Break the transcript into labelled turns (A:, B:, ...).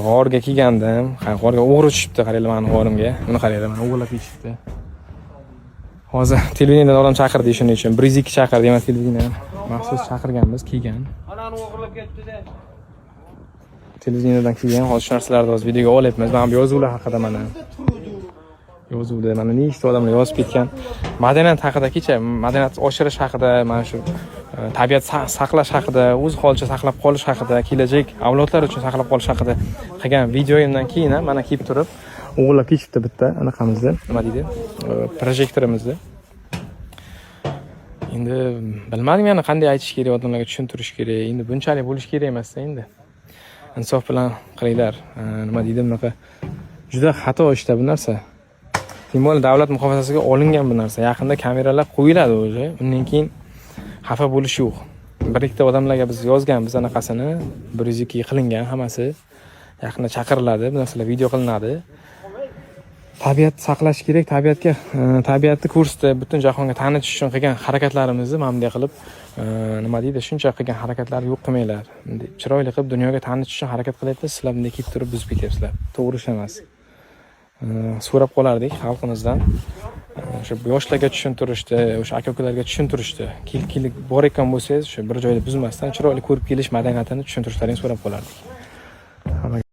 A: G'orga kelgandim. Ha, g'orga o'g'ri tushibdi, qaranglar mani g'orimga. Buni qaranglar, mana o'g'irlab ketishibdi. Hozir televideniyadan odam chaqirdik shuning uchun. 102 chaqirdik, emas, televideniyadan. Maxsus chaqirganmiz, kelgan.
B: Anani o'g'irlab ketdi-da.
A: Televideniyadan kelgan. Hozir shu narsalarni hozir videoga olyapmiz. Mana bu yozuvlar haqida mana. Yozuvda mana nechta odamlar yozib ketgan. Madaniyat haqida kecha, madaniyat oshirish haqida, mana shu tabiat saqlash haqida, o'z holicha saqlab qolish haqida, kelajak avlodlar uchun saqlab qolish haqida qilgan videoyimdan keyin ham mana kelib turib o'g'irlab ketishibdi bitta anaqamizni, nima deydi, projektorimizni. Endi bilmadim yana qanday aytish kerak, odamlarga tushuntirish kerak. Endi bunchalik bo'lishi kerak emasda endi. Insof bilan qilinglar. Nima deydi, bunaqa juda xato ishda bu narsa. Тем более davlat muhofazasiga olingan bu narsa. Yaqinda kameralar qo'yiladi уже. Undan keyin xafa bo'lish yo'q. Bir ikkita odamlarga biz yozganmiz anaqasini, 102 qilingan hammasi. Yaqinda chaqiriladi, bu narsalar video qilinadi. Tabiat saqlash kerak, tabiatga tabiatni ko'rsatib, butun jahonga tanitish uchun qilgan harakatlarimizni mana bunday qilib, nima deydi, shuncha qilgan harakatlarni yo'q qilmanglar. Bunday chiroyli qilib dunyoga tanitish uchun harakat qilyapmiz, sizlar bunday kelib turib buzib ketyapsizlar. To'g'ri ish emas. So'rab qolardik xalqimizdan. O'sha yoshlarga tushuntirishdi, o'sha aka ukalarga tushuntirishdi. Kelib borayotgan bo'lsangiz, o'sha bir joyda buzmasdan chiroyli ko'rib kelish madaniyatini tushuntirishlaringni so'rab qolardik. Hammaga